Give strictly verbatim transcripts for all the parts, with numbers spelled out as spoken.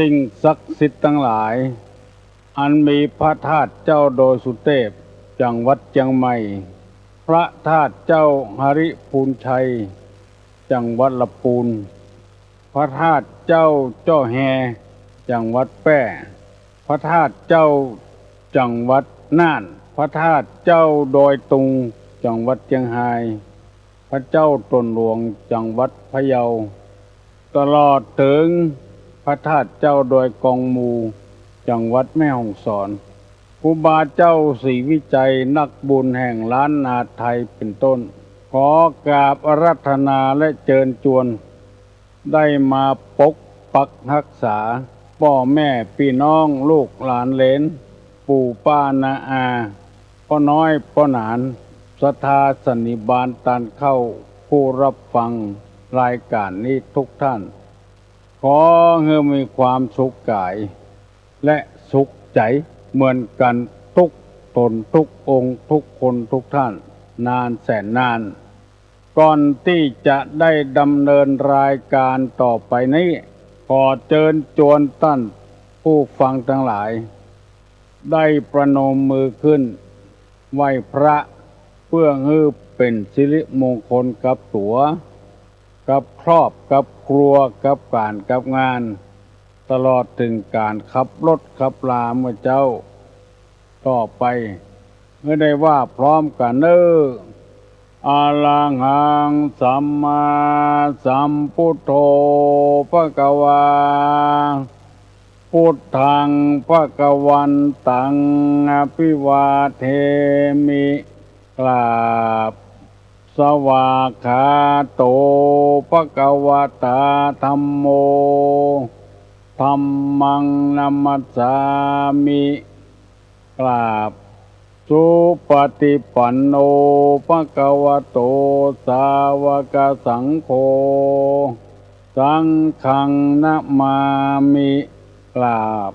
สิ่งศักดิ์สิทธิ์ตังหลาย อันมีพระธาตุเจ้าดอยสุเตพ จังหวัดเจียงใหม่ พระธาตุเจ้าหริพูนชัย จังหวัดละปูน พระธาตุเจ้าจ้อแฮ จังหวัดแป้ พระธาตุเจ้าจังหวัดน่าน พระธาตุเจ้าดอยตุง จังหวัดเจียงฮาย พระเจ้าตนหลวง จังหวัดพะเยา ตลอดเถิงพระธาตุเจ้าดอยกองมู จังหวัดแม่ฮ่องสอน ครูบาเจ้าศรีวิชัย นักบุญแห่งล้านนาไทยเป็นต้น ขอกราบอาราธนาและเจิญจวน ได้มาปกปักฮักษา ป้อแม่ปี้น้องลูกหลานเหลน ปู่ป้าน้าอา ป้อน้อยป้อหนาน ศรัทธาสันนิบาตตานเข้า ผู้รับฟังรายการนี้ทุกท่าน ขอหื้อมีความสุขก๋าย และสุขใจ๋เหมือนกั๋นทุกต๋นทุกองค์ทุกคนทุกท่าน นานแสนนาน ก่อนตี้จะได้ดำเนินรายการต่อไปนี้ ขอเจิญจวนต้านผู้ฟังตังหลาย ได้ประนมมือขึ้นไหว้พระ เปื้อหื้อเป๋นสิริมงคลกับตั๋ว กับครอบ กับครัว กับก๋าน กับงาน ตลอดเถิงก๋านขับรถขับลาเมื่อเจ๊า ต่อไป หื้อได้ว่าพร้อมกั๋นเน่อ อะระหัง สัมมาสัมพุทโธ ภะคะวา พุทธัง ภะคะวันตัง อะภิวาเทมิ กราบ สวากขาโต ภะคะวะตา ธัมโม ธัมมัง นะมัสสามิ กราบ สุปะฏิปันโน ภะคะวะโต สาวกสังโฆ สังฆัง นะมามิ กราบ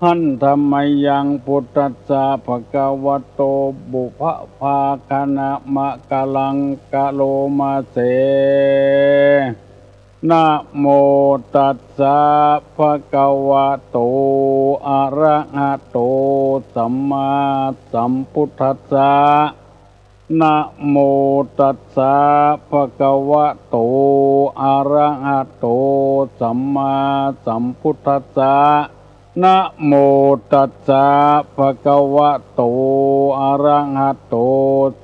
หันธะมะยัง พุทธัสสะ ภะคะวะโต ปุพพะภาคะนะมะกะลัง กะโลมาเส นะโมตัสสะ ภะคะวะโต อะระหะโต สัมมาสัมพุทธัสสะ นะโมตัสสะ ภะคะวะโต อะระหะโต สัมมาสัมพุทธัสสะ นะโมตัสสะ ภะคะวะโต อะระหะโต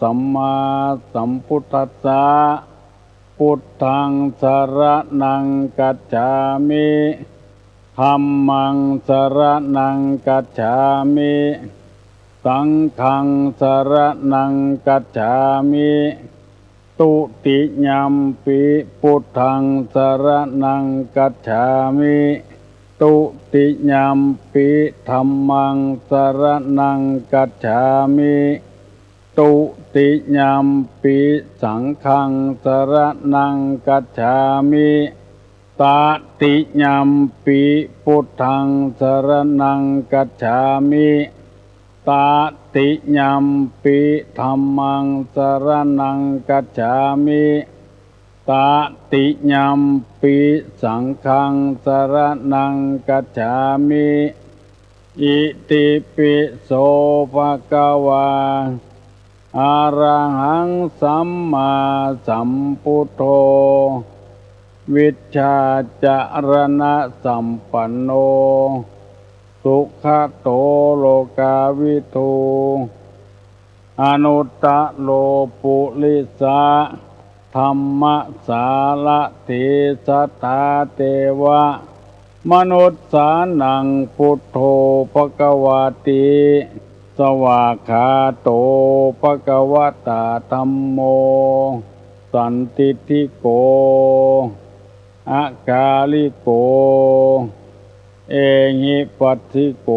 สัมมาสัมพุทธัสสะ พุทธัง สะระณัง กัจฉามิ ธัมมัง สะระณัง กัจฉามิ สังฆัง สะระณัง กัจฉามิ ตุติยัมปิ พุทธัง สะระณัง กัจฉามิ ตุติยัมปิ ธัมมัง สะระณัง กัจฉามิ ตุติยัมปิ สังฆัง สะระณัง กัจฉามิ ตะติยัมปิ พุทธัง สะระณัง กัจฉามิ ตะติยัมปิ ธัมมัง สะระณัง กัจฉามิ ตะติยัมปิ สังฆัง สะระณัง กัจฉามิ อิติปิโส ภะคะวา อะระหัง สัมมาสัมพุทโธ วิชชาจะระณะสัมปันโน สุขะโต โลกาวิทู อนุตตะโร ปุริสะ ธัมมะสารถี สัตถาเตวะ มนุสสานัง พุทโธ ภะคะวาติ สวากขาโต ภะคะวะตา ธัมโม สันทิฏฐิโก อะกาลิโก เอหิปัสสิโก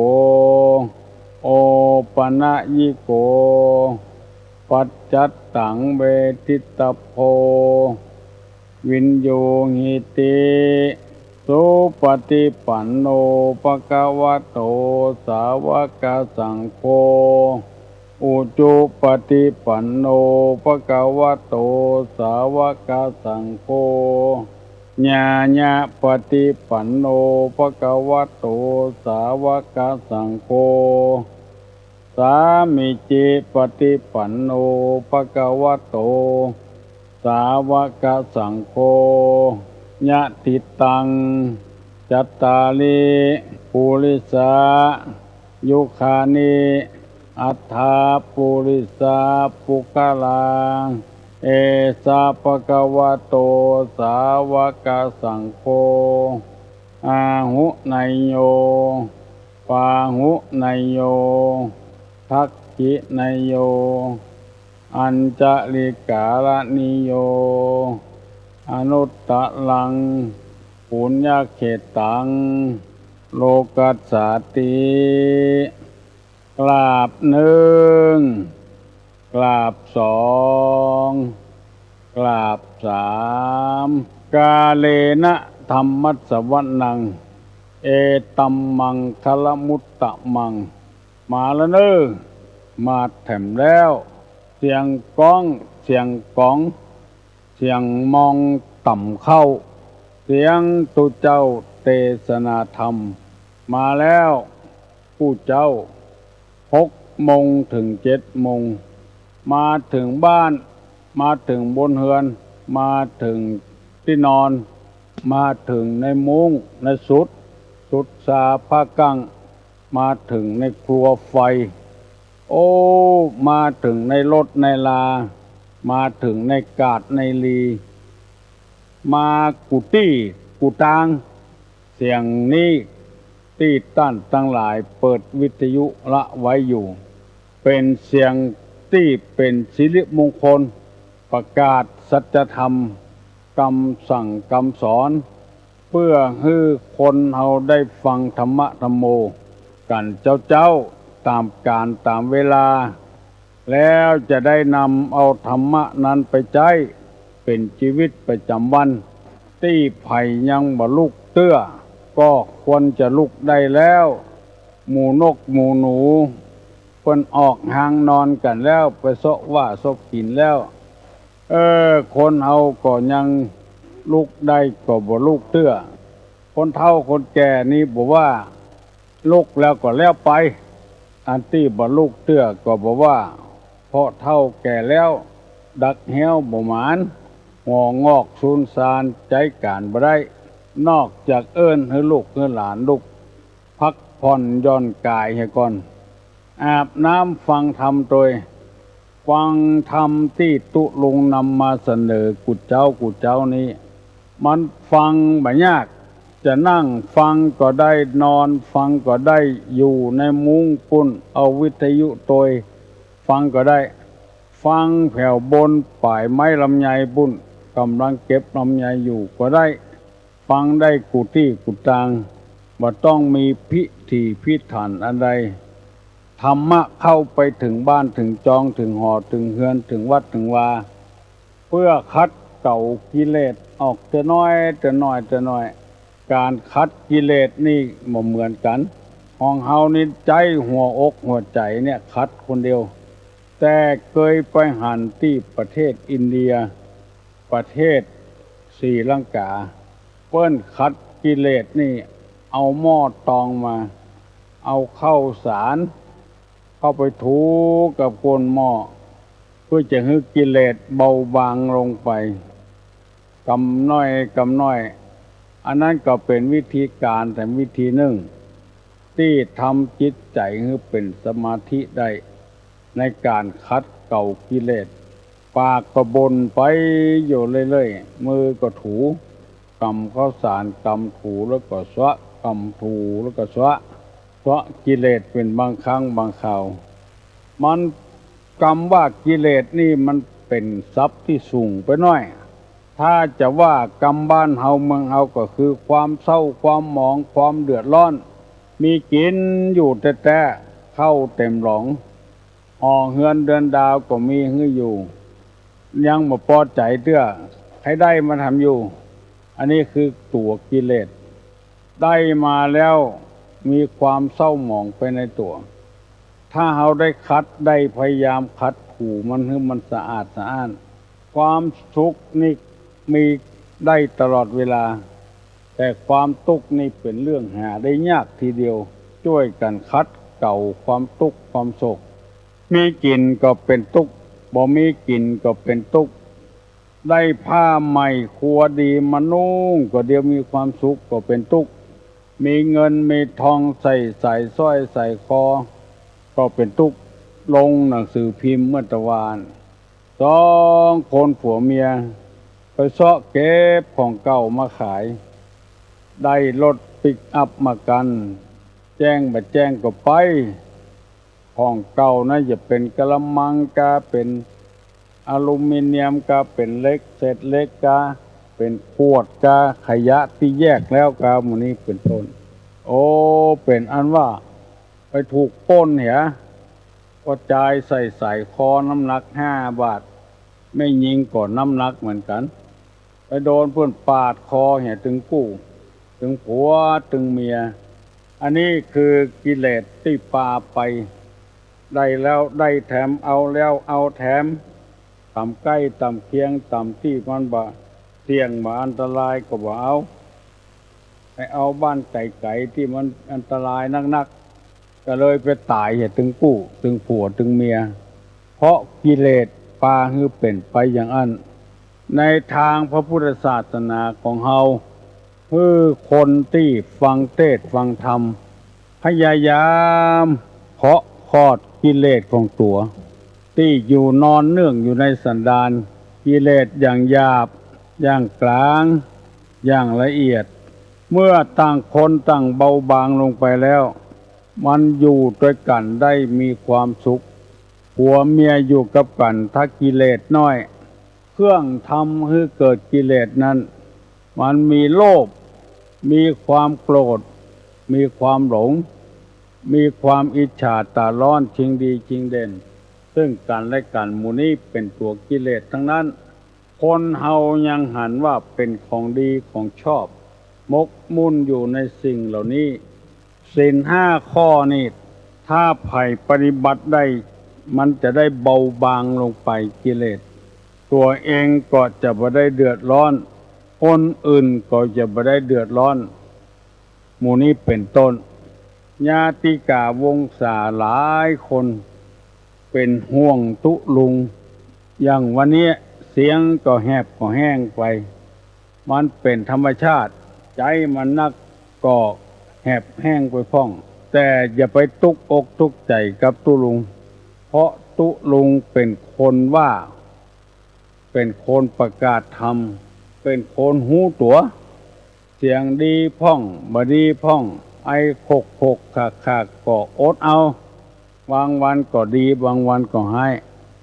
โอปะนะยิโก ปัจจัตตัง เวทิตตะโพ วิญญูหิติ สุปะฏิปันโน ภะคะวะโต สาวะกะสังโฆ อุจุปะฏิปันโน ภะคะวะโต สาวะกะสังโฆ ญาญาปฏิปันโน ภะคะวะโต สาวกสังโฆ สามีจิปฏิปันโน ภะคะวะโต สาวกสังโฆ ยะถิตัง จัตตาริ ปุริสา ยุคานิ อัฏฐา ปุริสา ปุคคลา เอสะ ภะคะวะโต สาวกสังโฆ อาหุเนยโย ปาหุเนยโย ทักขิเนยโย อัญจลิกาลนิโย อนุตตรัง ปุญญเขตตัง โลกัสสาติ กราบนึ่ง กราบสอง กราบสาม กาเลนะ ธัมมัสสวนัง เอตัมมังคะละมุตตะมัง มาแล้วเน่อ มาแถมแล้ว เสียงก๊อง เสียงก๋อง เสียงมองต่ำเข้า เสียงตุ๊เจ้าเตสนาธรรม มาแล้ว ผู้เจ้า หกโมงเถิงเจ็ดโมง มาเถิงบ้าน มาเถิงบนเฮือน มาเถิงตี้นอน มาเถิงในมุ้ง ในสุด สุดซาผ้ากั้ง มาเถิงในครัวไฟ โอ้ มาเถิงในรถในลา มาเถิงในกาดในลี มากู้ตี้กู้ตาง เสียงนี้ตี้ต้านตังหลายเปิดวิทยุละไว้อยู่ เป๋นเสียงตี้เป๋นสิริมงคล ประกาศสัจธรรม กำสั่งกำสอน เปื้อหื้อคนเฮาได้ฟังธรรมะธัมโมกั๋นเจ๊าๆ ต๋ามกาลต๋ามเวลา แล้วจะได้นำเอาธรรมะนั้นไปใจ๊เป๋นจีวิตประจ๋ำวัน ตี้ใผยังบ่ลุกเตื้อ ก็ควรจะลุกได้แล้ว หมู่นกหมู่หนู เปิ้นออกฮางนอนกั๋นแล้ว ไปเซาะหว้าเซาะกิ๋นแล้ว เออ คนเฮาก็ยังลุกได้ก็บ่ลุกเตื้อ คนเฒ่าคนแก่นี่บ่ว่า ลุกแล้วก็แล้วไป อันตี้บ่ลุกเตื้อก็บ่ว่า เพราะเฒ่าแก่แล้ว ดักแฮ้วบ่หมาน หัวงอกซูนซาน ใจ๊ก๋านบ่ได้ นอกจากเอิ้นหื้อลูกหื้อหลานลุก พักผ่อนหย่อนก๋ายเหียก่อน อาบน้ำฟังธรรมตวย ฟังธรรมตี้ตุ๊ลุงนำมาเสนอกู้เจ๊ากู้เจ๊านี้ มันฟังบ่ยาก จะนั่งฟังก็ได้ นอนฟังก็ได้ อยู่ในมุ้งปุ้น เอาวิทยุตวยฟังก็ได้ ฟังแผวบนป๋ายไม้ลำไยปุ้น ก่ำลังเก็บลำไยอยู่ก็ได้ ฟังได้กู้ตี้กู้ตาง บ่ต้องมีพิถีพิถันอันใด ธรรมะเข้าไปเถิงบ้านเถิงจอง เถิงหอเถิงเฮือน เถิงวัดเถิงวา เปื้อขัดเกลากิเลสออกเตื้อน้อยเตื้อน้อยเตื้อน้อย ก๋านขัดกิเลสนี่บ่เหมือนกั๋น ของเฮานี่ใจ๊หัวอกหัวใจ๋เนี่ยขัดคนเดียว แต่เกยไปหันตี้ประเทศอินเดีย ประเทศศรีลังกา เปิ้นขัดกิเลสนี่ เอาหม้อตองมา เอาข้าวสารเข้าไปถูกับก้นหม้อ เปื้อจะหื้อกิเลสเบาบางลงไป กำน้อยกำน้อย อันนั้นก็เป๋นวิธีก๋านแถมวิธีนึ่ง ตี้ทำจิตใจ๋หื้อเป๋นสมาธิได้ ในก๋านขัดเกลากิเลส ปากก็บ่นไปอยู่เรื่อยๆ มือก็ถู กำข้าวสาร กำถูแล้วก็เซาะ กำถูแล้วก็เซาะ เซาะกิเลสเป๋นบางครั้งบางคราว มัน กำว่ากิเลสนี่มันเป๋นศัพท์ตี้สูงไปหน้อย ถ้าจะว่ากำบ้านเฮาเมืองเฮาก็คือความเศร้า ความหมอง ความเดือดร้อน มีกิ๋นอยู่แต๊ๆ ข้าวเต๋มหลอง หอเฮือนเดือนดาวก็มีหื้ออยู่ ยังบ่ปอใจ๋เตื้อ ใค่ได้มาทำอยู่ อันนี้คือตั๋วกิเลส ได้มาแล้วมีความเศร้าหมองไปในตั๋ว ถ้าเฮาได้ขัด ได้พยายามขัดถูมันหื้อมันสะอาดสะอ้าน ความสุขนี่มี ได้ตลอดเวลา แต่ความตุ๊กข์นี่เป๋นเรื่องหาได้ยากทีเดียว จ้วยกั๋นขัดเกลาความตุ๊กข์ความโศก มีกิ๋นก็เป๋นตุ๊กข์ บ่มีกิ๋นก็เป๋นตุ๊กข์ ได้ผ้าใหม่ครัวดีมานุ่งก็เดี๋ยวมีความสุขก็เป๋นตุ๊กข์ มีเงินมีทองใส่สายสร้อยสายคอ ก็เป๋นตุ๊กข์ ลงหนังสือพิมพ์เมื่อตะวาน สองคนผัวเมียไปเซาะเก็บของเก่ามาขาย ได้รถปิกอัพมากั๋น แจ้งบ่แจ้งก็ไป ของเก่านะ จะเป๋นกะละมังกา เป๋นอลูมิเนียมกา เป๋นเหล็ก เศษเหล็กกา เป๋นขวดกา ขยะตี้แยกแล้วกา หมู่นี้เป๋นต้น โอ้ เป๋นอันว่าไปถูกปล้นเหีย ก็จ่ายใส่สายคอน้ำหนักห้าบาท แม่ญิงก็น้ำหนักเหมือนกั๋น ไปโดนเปิ้นปาดคอเหียตึงกู้ ตึงผัวตึงเมีย อันนี้คือกิเลสตี้ปาไป ได้แล้วได้แถม เอาแล้วเอาแถม ต่ำใก้ต่ำเคียง ต่ำตี้มันบ่เสี่ยงบ่อันตรายก็บ่เอา ไปเอาบ้านไก๋ๆ ตี้มันอันตรายนักๆ ก็เลยไปต๋ายเหียตึงกู้ ตึงผัวตึงเมีย เพราะกิเลสปาหื้อเป๋นไปอย่างอั้น ในตางพระพุทธศาสนาของเฮา หื้อคนตี้ฟังเตสน์ฟังธรรม พยายามเคาะคอดกิเลสของตั๋ว ตี้อยู่นอนเนื่องอยู่ในสันดาน กิเลสอย่างหยาบ อย่างก๋าง อย่างละเอียด เมื่อต่างคนต่างเบาบางลงไปแล้ว มันอยู่ตวยกั๋นได้มีความสุข ผัวเมียอยู่กับกั๋น ถ้ากิเลสน้อย เครื่องทำหื้อเกิดกิเลสนั้น มันมีโลภ มีความโกรธ มีความหลง มีความอิจฉาต๋าร้อน ชิงดีชิงเด่น ซึ่งกั๋นและกั๋น หมู่นี้เป๋นตั๋วกิเลสตังนั้น คนเฮายังหันว่าเป๋นของดีของชอบ หมกมุ่นอยู่ในสิ่งเหล่านี้ ศีลห้าข้อนี้ ถ้าใผปฏิบัติได้ มันจะได้เบาบางลงไปกิเลส ตั๋วเองก็จะบ่ได้เดือดร้อน คนอื่นก็จะบ่ได้เดือดร้อน หมู่นี้เป๋นต้น ญาติกาวงศาหลายคนเป๋นห่วงตุ๊ลุง อย่างวันนี้เสียงก็แหบก็แห้งไป มันเป๋นธรรมชาติ ใจ๋มันนักก็แหบแห้งไปพ่อง แต่อย่าไปตุ๊กอกตุ๊กใจ๋กับตุ๊ลุง เพราะตุ๊ลุงเป๋นคนว่า เป๋นคนประกาศธรรม เป๋นคนฮู้ตั๋ว เสียงดีพ่อง บ่ดีพ่อง ไอขกๆ ขากๆ ก็อดเอา บางวันก็ดี บางวันก็ฮ้าย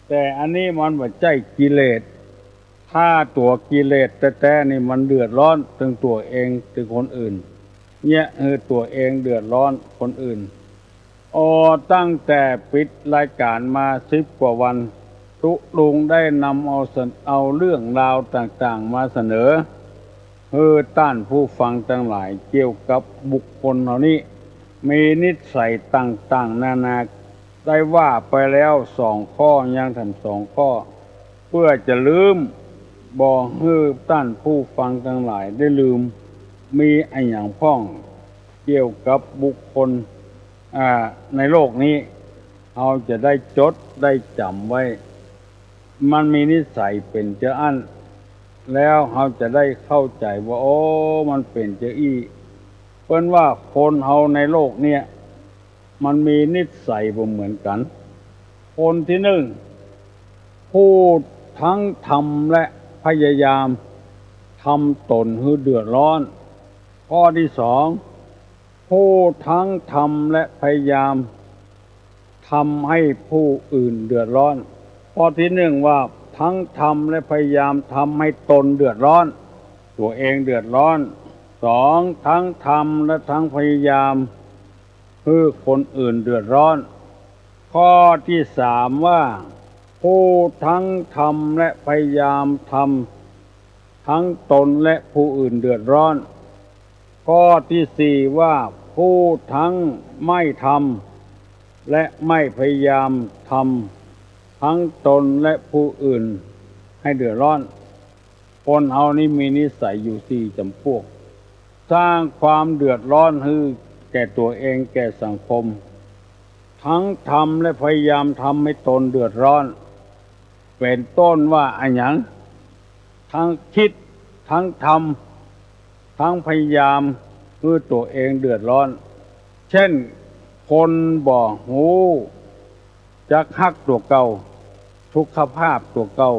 แต่อันนี้มันบ่ใจ้กิเลส ถ้าตั๋วกิเลสแต๊ๆ นี่มันเดือดร้อนตึงตั๋วเองตึงคนอื่น เนี่ยหื้อตั๋วเองเดือดร้อนคนอื่น อ๋อ ตั้งแต่ปิดรายก๋านมาสิบกว่าวัน ตุ๊ลุงได้นำเอาเส- เอาเรื่องราวต่างๆ มาเสนอ หื้อต้านผู้ฟังตังหลาย เกี่ยวกับบุคคลเหล่านี้ มีนิสัยต่างๆ นานา ได้ว่าไปแล้วสองข้อ ยังแถมสองข้อ เปื้อจะลืม บ่หื้อต้านผู้ฟังตังหลายได้ลืม มีอะหยังพ่อง เกี่ยวกับบุคคล อ่า ในโลกนี้ เฮาจะได้จดได้จ๋ำไว้ มันมีนิสัยเป๋นจาอั้น แล้วเฮาจะได้เข้าใจ๋ว่า โอ้ มันเป๋นจาอี้ เปิ้นว่าคนเฮาในโลกเนี่ย มันมีนิสัยบ่เหมือนกั๋น คนตี้นึ่ง ผู้ทั้งทำและพยายามทำตนหื้อเดือดร้อน ข้อตี้สอง ผู้ทั้งทำและพยายามทำให้ผู้อื่นเดือดร้อน ข้อตี้นึ่งว่าทั้งทำและพยายามทำให้ตนเดือดร้อน ตั๋วเองเดือดร้อน สอง ทั้งทำและทั้งพยายามหื้อคนอื่นเดือดร้อน ข้อตี้สามว่า ผู้ทั้งทำและพยายามทำ ทั้งตนและผู้อื่นเดือดร้อน ข้อตี้สี่ว่า ผู้ทั้งไม่ทำและไม่พยายามทำ ทั้งตนและผู้อื่นให้เดือดร้อน คนเฮานี้มีนิสัยอยู่สี่จ๋ำปวก สร้างความเดือดร้อนหื้อแก่ตั๋วเอง แก่สังคม ตึงทำและพยายามทำหื้อตนเดือดร้อน เป๋นต้นว่าอะหยัง ตึงกึ๊ด ตึงทำ ตึงพยายามหื้อตั๋วเองเดือดร้อน เจ้น คนบ่ฮู้จักฮักตั๋วเก่า สุขภาพตั๋วเก่า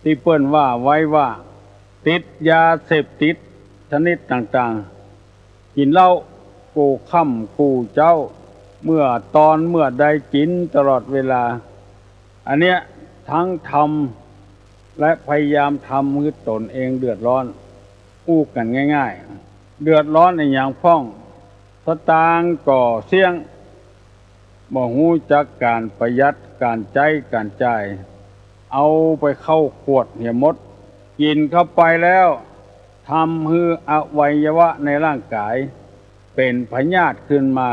ตี้เปิ้นว่าไว้ว่า ติดยาเสพติดชนิดต่างๆ กิ๋นเหล้ากู้ค่ำกู้เจ๊า เมื่อตอนเมื่อใดกิ๋นตลอดเวลา อันเนี้ยตึงทำและพยายามทำหื้อตนเองเดือดร้อน อู้กั๋นง่ายๆ เดือดร้อนอะหยังพ่อง สตางค์ก็เสี้ยง บ่ฮู้จักก๋านประหยัด ก๋านใจ๊ก๋านจ่าย เอาไปเข้าขวดเหียหมด กิ๋นเข้าไปแล้ว ทำหื้ออวัยวะในร่างก๋าย เป๋นพยาธิขึ้นมา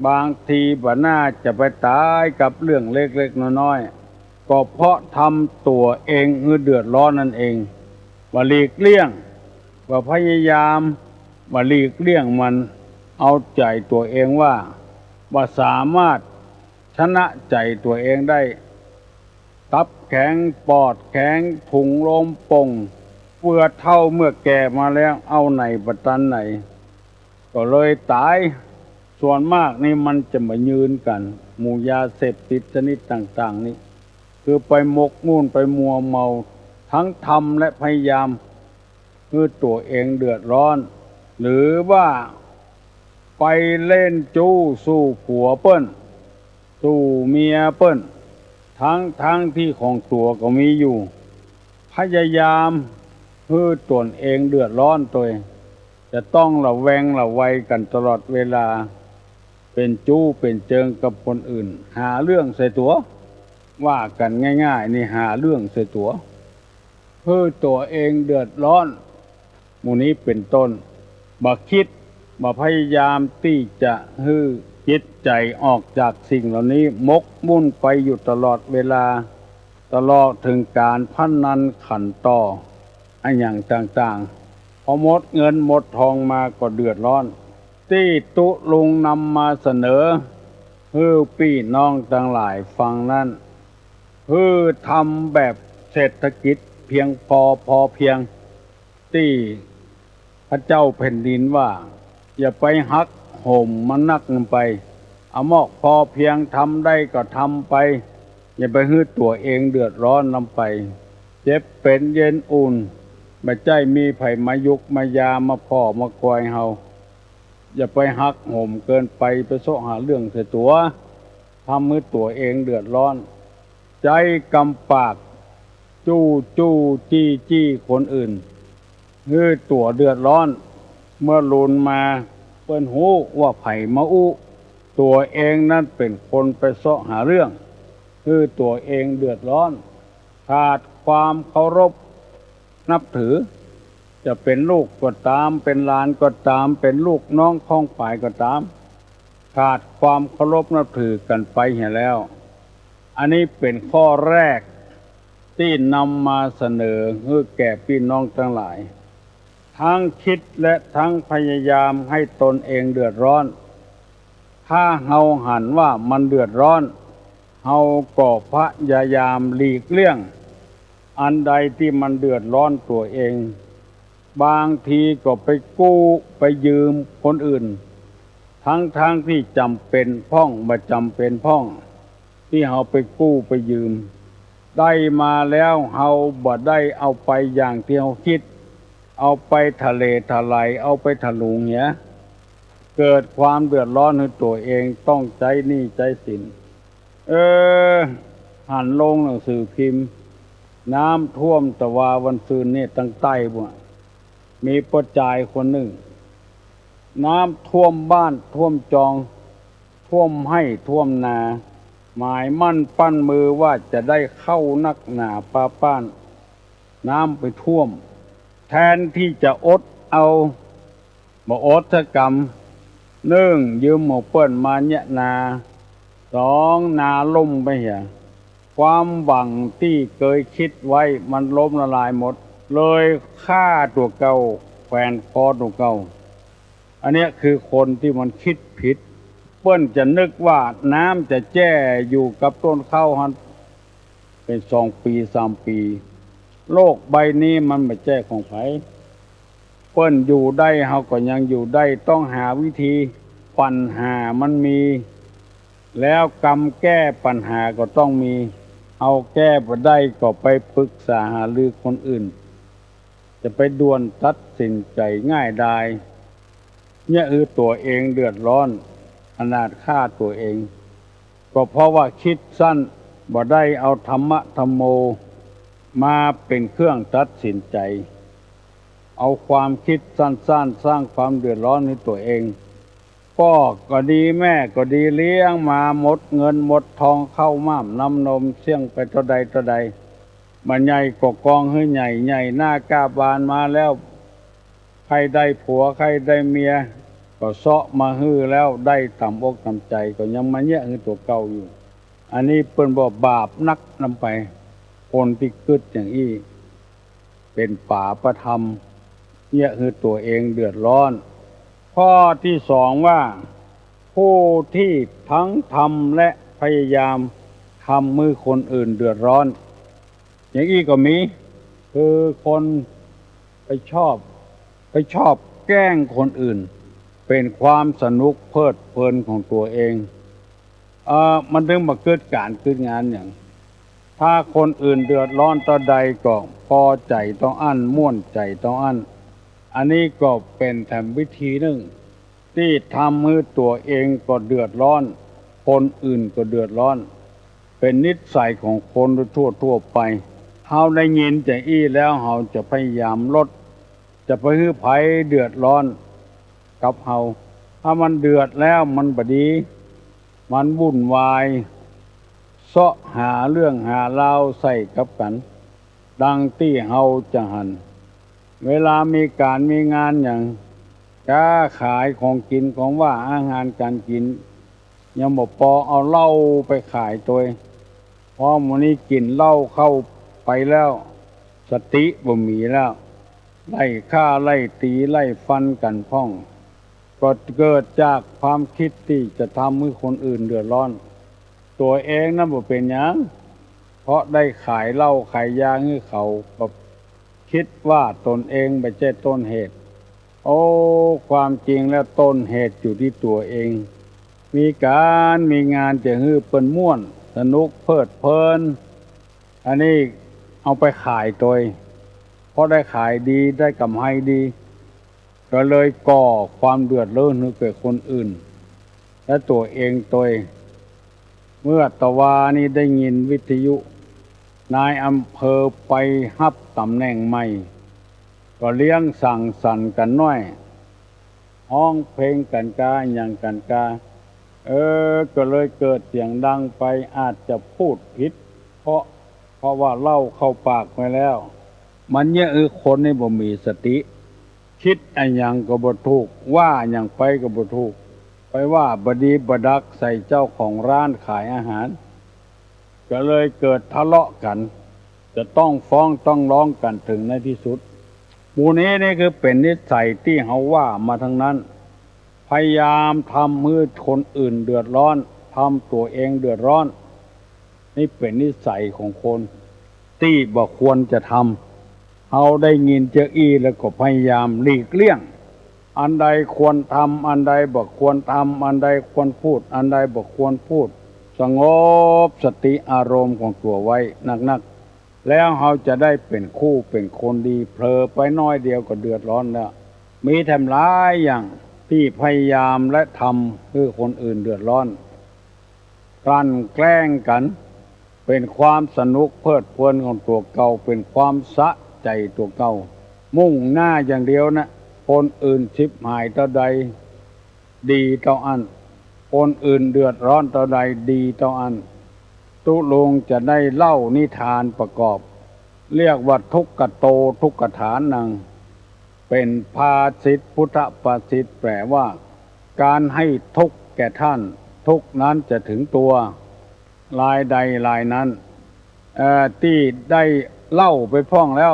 บางทีบ่น่าจะไปต๋ายกับเรื่องเล็กๆ น้อยๆ ก็เพราะทำตั๋วเองหื้อเดือดร้อนนั่นเอง บ่หลีกเลี่ยง บ่พยายาม บ่หลีกเลี่ยงมัน เอาใจ๋ตั๋วเองว่า บ่สามารถชนะใจ๋ตั๋วเองได้ ตับแข็ง ปอดแข็ง ถุงลมโป่ง เปื้อเฒ่าเมื่อแก่มาแล้ว เอาไหนบ่ตันไหน ก็เลยต๋าย ส่วนมากนี่มันจะบ่ยืนกั๋น หมู่ยาเสพติดชนิดต่างๆ นี่ คือไปหมกมุ่น ไปมัวเมา ตึงทำและพยายาม หื้อตั๋วเองเดือดร้อน หรือว่าไปเล่นจู๊สู่ผัวเปิ้น สู่เมียเปิ้น ตึงๆ ตี้ของตั๋วก็มีอยู่ พยายามหื้อตนเองเดือดร้อนตวย จะต้องระแวงระวัยกั๋นตลอดเวลา เป๋นจู๊เป๋นเจิงกับคนอื่น หาเรื่องใส่ตั๋ว ว่ากั๋นง่ายๆ นี่หาเรื่องใส่ตั๋ว หื้อตั๋วเองเดือดร้อน หมู่นี้เป๋นต้น บ่กึ๊ด บ่พยายามตี้จะหื้อจิตใจ๋ออกจากสิ่งเหล่านี้ หมกมุ่นไปอยู่ตลอดเวลา ตลอดเถิงก๋านพนันขันต่อ อะหยังต่างๆ พอหมดเงินหมดทองมาก็เดือดร้อน ตี้ตุ๊ลุงนำมาเสนอ หื้อปี้น้องตังหลายฟังนั้น หื้อทำแบบเศรษฐกิจเพียงพอ พอเพียง ตี้พระเจ้าแผ่นดินว่า อย่าไปหักโหมมันนักนำไป อะหมอกพอเพียง ทำได้ก็ทำไป อย่าไปหื้อตั๋วเองเดือดร้อนนำไป เจ็บเป๋นเย็นอุ่น บ่ใจ้มีใผมายุกมายามาผ่อมาคอยเฮา อย่าไปหักโหมเกินไป ไปเซาะหาเรื่องใส่ตั๋ว ทำหื้อตั๋วเองเดือดร้อน ใจ๊กำปาก จู้จู้จี้จี้คนอื่น หื้อตั๋วเดือดร้อน เมื่อลุนมาเปิ้นฮู้ว่าใผมาอู้ ตั๋วเองนั้นเป๋นคนไปเซาะหาเรื่อง หื้อตั๋วเองเดือดร้อน ขาดความเคารพนับถือ จะเป๋นลูกก็ต๋าม เป๋นหลานก็ต๋าม เป๋นลูกน้องข้องป๋ายก็ต๋าม ขาดความเคารพนับถือกั๋นไปเหียแล้ว อันนี้เป๋นข้อแรกตี้นำมาเสนอหื้อแก่ปี้น้องตังหลาย ตึงกึ๊ดและตึงพยายามหื้อตนเองเดือดร้อน ถ้าเฮาหันว่ามันเดือดร้อน เฮาก็พยายามหลีกเลี่ยง อันใดตี้มันเดือดร้อนตั๋วเอง บางทีก็ไปกู้ไปยืมคนอื่น ตึงๆ ตี้จ๋ำเป๋นพ่อง บ่จ๋ำเป๋นพ่อง ตี้เฮาไปกู้ไปยืม ได้มาแล้วเฮาบ่ได้เอาไปอย่างตี้เฮากึ๊ด เอาไปทะเลทลาย เอาไปถลุงเหีย เกิดความเดือดร้อนหื้อตั๋วเอง ต้องใจ๊หนี้ใจ๊สิน เออ หันลงหนังสือพิมพ์ น้ำท่วมตะวาวันซืนเนี่ยตังใต้ปู้น มีป้อจายคนนึ่ง น้ำท่วมบ้านท่วมจอง ท่วมไฮ่ท่วมนา หมายมั่นปั้นมือว่าจะได้ข้าวนักหนาปาป๊าน น้ำไปท่วม แทนตี้จะอดเอา บ่อดสักกำ นึ่ง ยืมหมู่เปิ้นมาเยียะนา สอง นาล่มไปเหีย ความหวังตี้เกยกึ๊ดไว้มันล้มละลายหมด เลยฆ่าตั๋วเก่า แขวนคอตั๋วเก่า อันเนี้ยคือคนตี้มันกึ๊ดผิด เปิ้นจะนึกว่าน้ำจะแจ้อยู่กับต้นข้าวหั้น เป๋นสองปี๋สามปี๋ โลกใบนี้มันบ่แจ้ของใผ เปิ้นอยู่ได้ เฮาก็ยังอยู่ได้ ต้องหาวิธี ปัญหามันมี แล้วกำแก้ปัญหาก็ต้องมี เฮาแก้บ่ได้ก็ไปปรึกษาหารือคนอื่น จะไปด่วนตัดสินใจ๋ง่ายดาย เยียะหื้อตั๋วเองเดือดร้อน อนาถฆ่าตั๋วเอง ก็เพราะว่ากึ๊ดสั้น บ่ได้เอาธรรมะธัมโมมาเป๋นเครื่องตัดสินใจ๋ เอาความกึ๊ดสั้นๆ สร้างความเดือดร้อนหื้อตั๋วเอง ป้อก็ดี แม่ก็ดี เลี้ยงมาหมดเงินหมดทอง ข้าวหม้ามน้ำนม เสี้ยงไปเต้าใดเต้าใด บ่าใหญ่ก็กองหื้อใหญ่ ใหญ่หน้ากล้าบานมาแล้ว ใค่ได้ผัวใค่ได้เมีย ก็เซาะมาหื้อแล้ว ได้ต๋ามอกต๋ามใจ๋ ก็ยังมาเยียะหื้อตั๋วเก่าอยู่ อันนี้เปิ้นว่าบาปนักนำไป คนตี้กึ๊ดอย่างอี้ เป๋นปาปธรรม เยียะหื้อตั๋วเองเดือดร้อน ข้อตี้สองว่า ผู้ตี้ทั้งทำและพยายามทำหื้อคนอื่นเดือดร้อน อย่างอี้ก็มี คือคนไปชอบ ไปชอบแกล้งคนอื่น เป๋นความสนุกเพลิดเพลินของตั๋วเอง เอ่อ มันจึงบ่เกิดก๋านเกิดงานหยัง ถ้าคนอื่นเดือดร้อนเต้าใดก็ปอใจ๋เต้าอั้น ม่วนใจ๋เต้าอั้น อันนี้ก็เป๋นแถมวิธีนึ่ง ตี้ทำหื้อตั๋วเองก็เดือดร้อน คนอื่นก็เดือดร้อน เป๋นนิสัยของคนทั่วๆ ไป เฮาได้ยินจะอี้แล้ว เฮาจะพยายามลด จะไปหื้อใผเดือดร้อนกับเฮา ถ้ามันเดือดแล้วมันบ่ดี มันวุ่นวาย เซาะหาเรื่องหาราวใส่กับกั๋น ดังตี้เฮาจะหัน เวลามีก๋านมีงานหยัง ก๊าขายของกิ๋นของหว่านอาหารก๋านกิ๋น ยังบ่ปอเอาเหล้าไปขายตวย เพราะหมู่นี้กิ๋นเหล้าเข้าไปแล้ว สติบ่มีแล้ว ไล่ฆ่าไล่ตี๋ไล่ฟันกั๋นพ่อง ก็เกิดจากความกึ๊ดตี้จะทำหื้อคนอื่นเดือดร้อน ตั๋วเองนั้นบ่เป๋นหยัง เพราะได้ขายเหล้าขายยาหื้อเขา ก็กึ๊ดว่าตนเองบ่ใจ้ต้นเหตุ โอ้ ความจริงแล้วต้นเหตุอยู่ตี้ตั๋วเอง มีก๋านมีงานจะหื้อเปิ้นม่วนสนุกเพลิดเพลิน อันนี้เอาไปขายตวย เพราะได้ขายดี ได้ก๋ำไรดี ก็เลยก่อความเดือดร้อนหื้อแก่คนอื่น และตั๋วเองตวย เมื่อตะวานี้ได้ยินวิทยุ นายอำเภอไปฮับต๋ำแหน่งใหม่ ก็เลี้ยงสังสรรค์กั๋นน้อย ฮ้องเพลงกั๋นกา หยังกั๋นกา เออ ก็เลยเกิดเสียงดังไป อาจจะพูดผิด เพราะ เพราะว่าเหล้าเข้าปากไปแล้ว มันเยียะหื้อคนนี้บ่มีสติ กึ๊ดอะหยังก็บ่ถูก ว่าหยังไปก็บ่ถูก ไปว่าบ่ดีบ่ดักใส่เจ้าของร้านขายอาหาร ก็เลยเกิดทะเลาะกั๋น จะต้องฟ้องต้องร้องกั๋นเถิงในตี้สุด หมู่นี้นี่คือเป๋นนิสัยตี้เฮาว่ามาตังนั้น พยายามทำหื้อคนอื่นเดือดร้อน ทำตั๋วเองเดือดร้อน นี่เป๋นนิสัยของคนตี้บ่ควรจะทำ เฮาได้ยินจะอี้แล้วก็พยายามหลีกเลี่ยง อันใดควรทำ อันใดบ่ควรทำ อันใดควรพูด อันใดบ่ควรพูด สงบสติอารมณ์ของตั๋วไว้นักๆ แล้วเฮาจะได้เป๋นคู่เป๋นคนดี เผลอไปน้อยเดียวก็เดือดร้อนแล้ว มีแถมหลายอย่างตี้พยายามและทำหื้อคนอื่นเดือดร้อน กลั่นแกล้งกั๋น เป๋นความสนุกเพลิดเพลินของตั๋วเก่า เป๋นความสะใจ๋ตั๋วเก่า มุ่งหน้าอย่างเดียวนะ คนอื่นฉิบหายเต้าใด ดีเต้าอั้น คนอื่นเดือดร้อนเต้าใด ดีเต้าอั้น ตุ๊ลุงจะได้เล่านิทานประกอบ เรียกว่าทุกขโต ทุกขฐานัง เป๋นภาษิตพุทธภาษิต แปลว่า การให้ทุกข์แก่ท่าน ทุกข์นั้นจะถึงตัว รายใดรายนั้น เอ่อ ตี้ได้เล่าไปพ่องแล้ว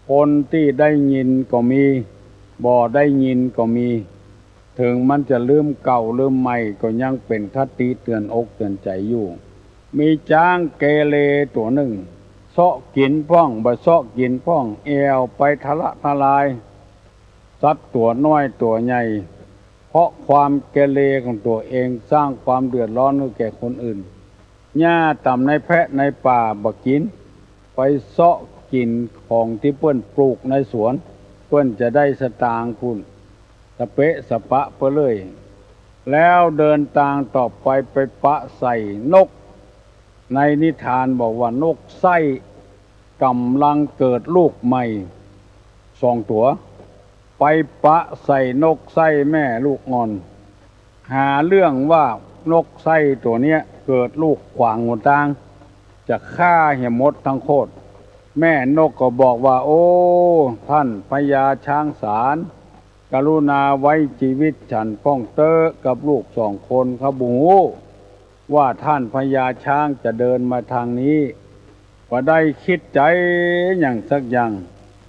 คนตี้ได้ยินก็มี บ่ได้ยินก็มี เถิงมันจะลืมเก่าลืมใหม่ ก็ยังเป๋นคติเตื๋อนอกเตื๋อนใจ๋อยู่ มีจ๊างเกเรตั๋วนึ่ง เซาะกิ๋นพ่อง บ่เซาะกิ๋นพ่อง แอ่วไปทะละทะลาย สัตว์ตั๋วน้อยตั๋วใหญ่ เพราะความเกเรของตั๋วเอง สร้างความเดือดร้อนหื้อแก่คนอื่น หญ้าต่ำในแพะในป่าบ่กิ๋น ไปเซาะกิ๋นของตี้เปิ้นปลูกในสวน เปิ้นจะได้สตางค์พุ้น สะเปะสะปะไปเลย แล้วเดินตางต่อไป ไปปะใส่นก ในนิทานบอกว่านกไส้ก่ำลังเกิดลูกใหม่สองตั๋ว ไปปะใส่นกไส้แม่ลูกอ่อน หาเรื่องว่านกไส้ตั๋วเนี้ยเกิดลูกขวางหนตาง จะฆ่าเหียหมดตังโคตร แม่นกก็บอกว่า โอ้ ท่านพญาช้างสาร กรุณาไว้จีวิตฉันพ่องเต๊อะ กับลูกสองคน ข้าบ่ฮู้ว่าท่านพญาช้างจะเดินมาตางนี้ บ่ได้กึ๊ดใจ๋หยังสักอย่าง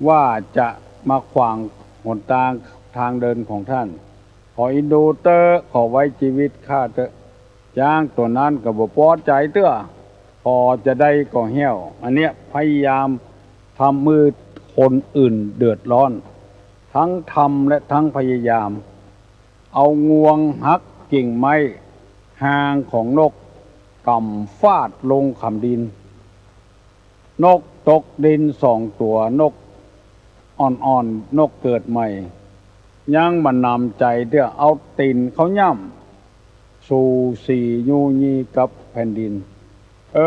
ว่าจะมาขวางหนตาง ตางเดินของท่าน ขออินดูเต๊อะ ขอไว้จีวิตข้าเต๊อะ จ๊างตั๋วนั้นก็บ่ปอใจ๋เตื้อ พอจะได้ก็แห้ว อันเนี้ยพยายามทำหื้อคนอื่นเดือดร้อน ทั้งทำและทั้งพยายาม เอางวงหักกิ่งไม้ฮางของนก ก่ำฟาดลงขำดิน นกตกดินสองตั๋ว นกอ่อนๆ นกเกิดใหม่ ยังบ่หนำใจ๋เตื้อ เอาตี๋นเข้าย่ำ สูสียูยีกับแผ่นดิน เอ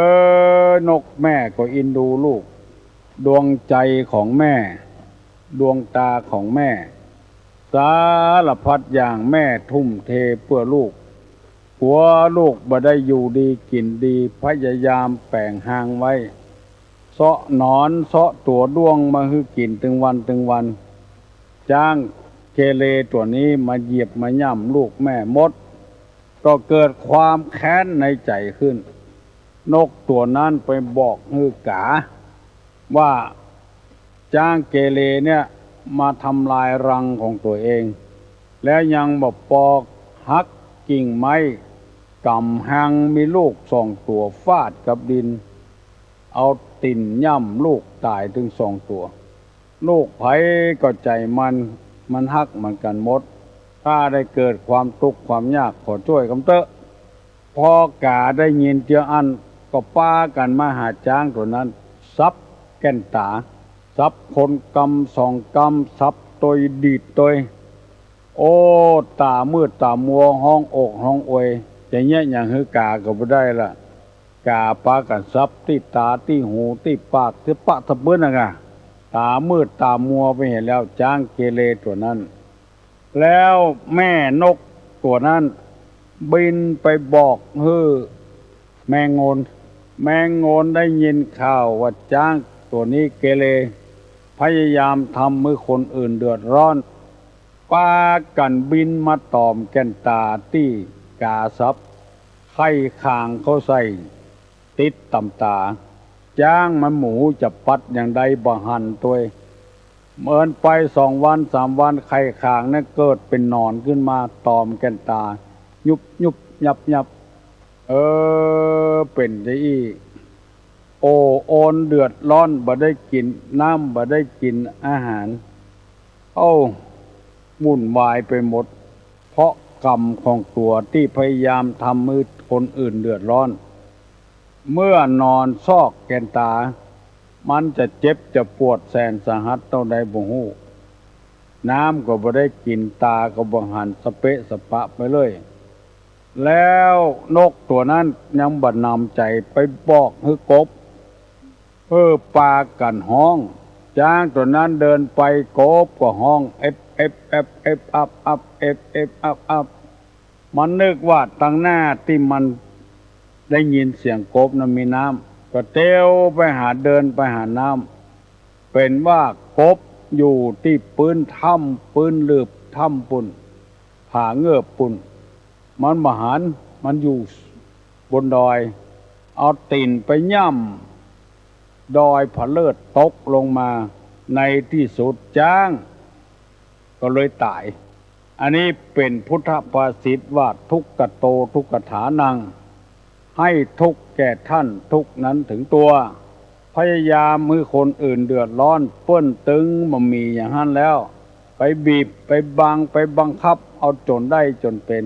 อ นกแม่ก็อินดูลูก ดวงใจ๋ของแม่ ดวงต๋าของแม่ สารพัดอย่างแม่ทุ่มเทเปื้อลูก กั๋วลูกบ่ได้อยู่ดีกิ๋นดี พยายามแป๋งฮางไว้ เซาะหนอนเซาะตั๋วด้วงมาหื้อกิ๋นตึงวันตึงวัน จ๊างเกเรตั๋วนี้มาเหยียบมาย่ำลูกแม่หมด ก็เกิดความแค้นในใจ๋ขึ้น นกตั๋วนั้นไปบอกหื้อกา ว่าจ๊างเกเรเนี่ยมาทำลายรังของตั๋วเอง แล้วยังบ่ปอ หักกิ่งไม้ ก่ำฮางมีลูกสองตั๋วฟาดกับดิน เอาตี๋นย่ำลูกต๋ายตึงสองตั๋ว ลูกใผก็ใจ๋มัน มันฮักเหมือนกั๋นหมด ถ้าได้เกิดความตุ๊กข์ความยากขอจ้วยกำเต๊อะ ปอกาได้ยินเตื้ออั้น ก็ปากั๋นมาหาจ๊างตั๋วนั้น สับแก่นต๋า สับคนกำสองกำ สับตวยดีดตวย โอ้ ต๋ามืดต๋ามัว ฮ้องโอกฮ้องอวย จะเยียะหยังหื้อกาก็บ่ได้ละ กาปากั๋นสับตี้ต๋าตี้หูตี้ปากตี้ปะตะปื้นนะก่ะ ต๋ามืดต๋ามัวไปเหียแล้ว จ๊างเกเรตั๋วนั้น แล้วแม่นกตั๋วนั้นบินไปบอกหื้อแมงโงน แมงโงนได้ยินข่าวว่าจ๊างตั๋วนี้เกเร พยายามทำหื้อคนอื่นเดือดร้อน ปากั๋นบินมาตอมแก่นต๋าตี้กาสับ ไข่ขางเข้าใส่ ติดต๋ามต๋า จ๊างมันบ่ฮู้จะปัดอย่างใด บ่หันตวย เมินไปสองวันสามวัน ไข่ขางนั้นเกิดเป๋นหนอนขึ้นมาตอมแก่นต๋า ยุบยุบยับยับ เออ เป๋นจะอี้ โอโอนเดือดร้อน บ่ได้กิ๋นน้ำ บ่ได้กิ๋นอาหาร เอ้า วุ่นวายไปหมด เพราะกรรมของตั๋วตี้พยายามทำหื้อคนอื่นเดือดร้อน เมื่อนอนซอกแก่นต๋า มันจะเจ็บจะปวดแสนสาหัสเต้าใดบ่ฮู้ น้ำก็บ่ได้กิ๋น ต๋าก็บ่หัน สะเปะสะปะไปเลย แล้วนกตั๋วนั้นยังบ่หนำใจ๋ ไปบอกหื้อกบ เออ ปากั๋นฮ้อง จ๊างตั๋วนั้นเดินไป กบก็ฮ้อง เอ็บ เอ็บ แอบ เอ็บ อับ อับ เอ็บ เอ็บ อับ อับ มันนึกว่าตังหน้าตี้มันได้ยินเสียงกบนั้นมีน้ำ ก็เตียวไปหา เดินไปหาน้ำ เป๋นว่ากบอยู่ตี้ปื๊นถ้ำ ปื๊นหลืบถ้ำปู้น ผาเงิบปู้น มันบ่หัน มันอยู่บนดอย เอาตี๋นไปย่ำดอยผะเลิด ตกลงมา ในตี้สุดจ๊างก็เลยต๋าย อันนี้เป๋นพุทธภาษิตว่า ทุกขโต ทุกขฐานัง หื้อทุกข์แก่ต้าน ทุกข์นั้นถึงตัว พยายามหื้อคนอื่นเดือดร้อน เปิ้นตึงบ่มีอย่างหั้นแล้ว ไปบีบ ไปบัง ไปบังคับ เอาจ๋นได้จ๋นเป๋น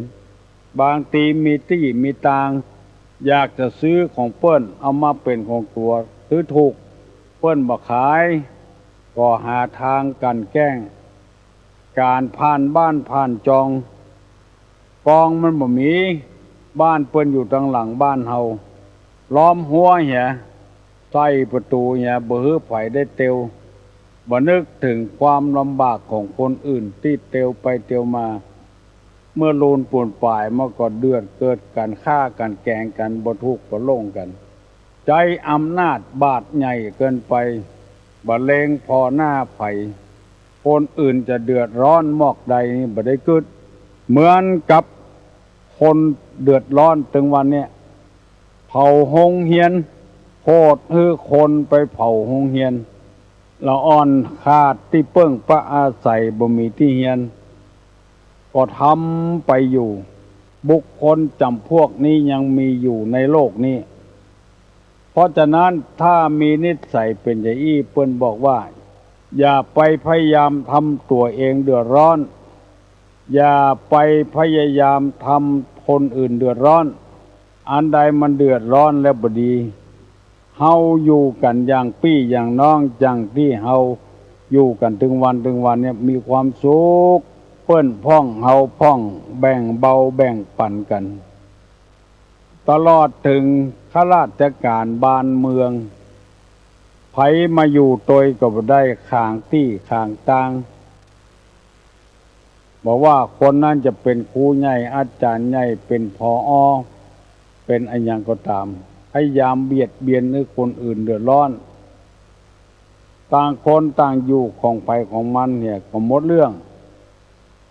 บางทีมีตี้มีตาง อยากจะซื้อของเปิ้น เอามาเป๋นของตั๋ว ซื้อถูก เปิ้นบ่ขาย ก็หาตางกลั่นแกล้ง ก๋านผ่านบ้านผ่านจอง กองมันบ่มี บ้านเปิ้นอยู่ตางหลังบ้านเฮา ล้อมฮั้วเหีย ใส่ประตู๋เหีย บ่หื้อใผได้เตียว บ่นึกเถิงความลำบากของคนอื่นตี้เตียวไปเตียวมา เมื่อลูนปูนป๋ายมาก็เดือดเกิดก๋านฆ่าก๋านแก๋งกั๋น บ่ถูกบ่ลงกั๋น ใจ๊อำนาจบาดใหญ่เกินไป บ่เล็งผ่อหน้าใผ คนอื่นจะเดือดร้อนมอกใดนี่บ่ได้กึ๊ด เหมือนกับคนเดือดร้อนตึงวันเนี้ย เผาโฮงเฮียน โพดหื้อคนไปเผาโฮงเฮียน ละอ่อนขาดตี้เปิ้งปะอาศัย บ่มีตี้เฮียน ก็ทำไปอยู่ บุคคลจ๋ำพวกนี้ยังมีอยู่ในโลกนี้ เพราะฉะนั้นถ้ามีนิสัยเป๋นจะอี้ เปิ้นบอกว่า อย่าไปพยายามทำตั๋วเองเดือดร้อน อย่าไปพยายามทำคนอื่นเดือดร้อน อันใดมันเดือดร้อนแล้วบ่ดี เฮาอยู่กั๋นอย่างปี้อย่างน้อง อย่างตี้เฮาอยู่กั๋นตึงวันตึงวันเนี่ยมีความสุข เปิ้นพ่องเฮาพ่อง แบ่งเบาแบ่งปั๋นกั๋น ตลอดเถิงข้าราชก๋านบ้านเมือง ใผมาอยู่ตวยก็บ่ได้ ขางตี้ขางตาง บ่ว่าคนนั้นจะเป๋นครูใหญ่ อาจ๋ารย์ใหญ่ เป๋น ผอ. เป๋นอะหยังก็ต๋าม พยายามเบียดเบียนหื้อคนอื่นเดือดร้อน ต่างคนต่างอยู่ของใผของมันเหีย ก็หมดเรื่อง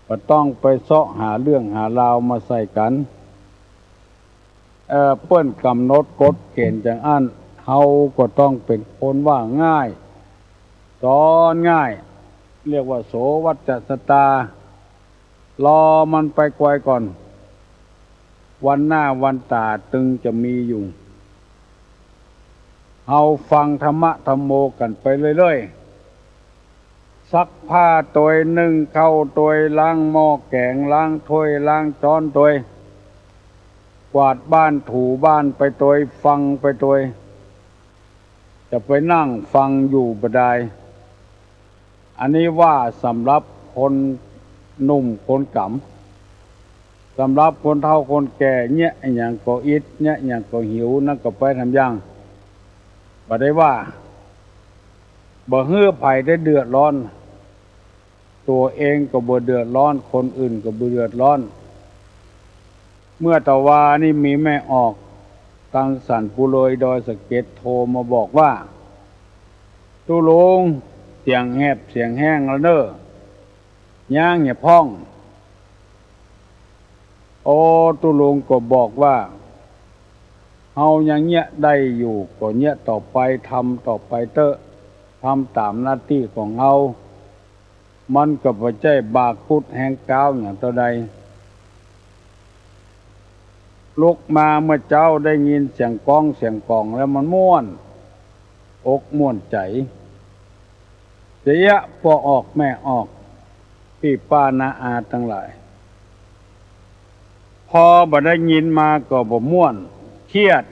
บ่ต้องไปเซาะหาเรื่องหาราวมาใส่กั๋น เอ่อ เปิ้นก๋ำหนดกฎเก๋ณฑ์อย่างอั้น เฮาก็ต้องเป๋นคนว่าง่าย สอนง่าย เรียกว่า โสวัจจะสตา รอมันไปไกวก่อน วันหน้าวันต๋าตึงจะมีอยู่ เฮาฟังธรรมะธัมโมกั๋นไปเรื่อยๆ ซักผ้าตวย นึ่งข้าวตวย ล้างหม้อแก๋ง ล้างถ้วย ล้างจ๊อนตวย กวาดบ้านถูบ้านไปตวย ฟังไปตวย จะไปนั่งฟังอยู่บ่ดาย อันนี้ว่าสำหรับคนหนุ่มคนก๋ำ สำหรับคนเฒ่าคนแก่ เยียะอะหยังก็อิด เยียะอะหยังก็หิว นั่นก็ไปทำอย่าง บ่ได้ว่า บ่หื้อใผได้เดือดร้อน ตั๋วเองก็บ่เดือดร้อน คนอื่นก็บ่เดือดร้อน เมื่อตะวานี้มีแม่ออก ตังสันปุเลยดอยสะเก็ดโทรมาบอกว่า ตุ๊ลุง เสียงแหบเสียงแห้งแล้วเน่อ ย้างเหียพ่อง โอ้ ตุ๊ลุงก็บอกว่า เฮายังเยียะได้อยู่ ก็เยียะต่อไป ทำต่อไปเต๊อะ ทำต๋ามหน้าตี้ของเฮา มันก็บ่ใจ้บากุดแฮงก๊าวอย่างเต้าใด ลุกมาเมื่อเจ๊าได้ยินเสียงก๊องเสียงก๋องแล้วมันม่วนอกม่วนใจ๋ จะเยียะป้อออกแม่ออก ปี้ป้าน้าอาตังหลาย พอบ่ได้ยินมาก็บ่ม่วน เครียด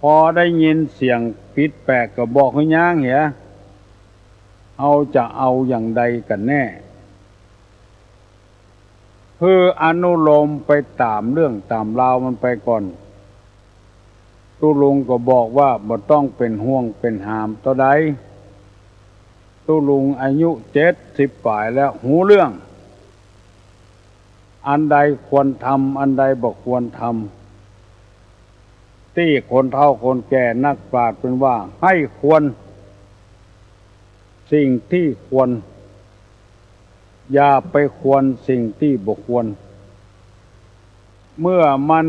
พอได้ยินเสียงผิดแปลกก็บอกหื้อย้างเหีย เฮาจะเอาอย่างใดกั๋นแน่ หื้ออนุโลมไปต๋ามเรื่องต๋ามราวมันไปก่อน ตุ๊ลุงก็บอกว่าบ่ต้องเป๋นห่วงเป๋นหามเต้าใด ตุ๊ลุงอายุเจ็ดสิบป๋ายแล้ว ฮู้เรื่อง อันใดควรทำ อันใดบ่ควรทำ ตี้คนเฒ่าคนแก่นักปราชญ์เปิ้นว่า ให้ควรสิ่งที่ควร อย่าไปควรสิ่งที่บ่ควร เมื่อมัน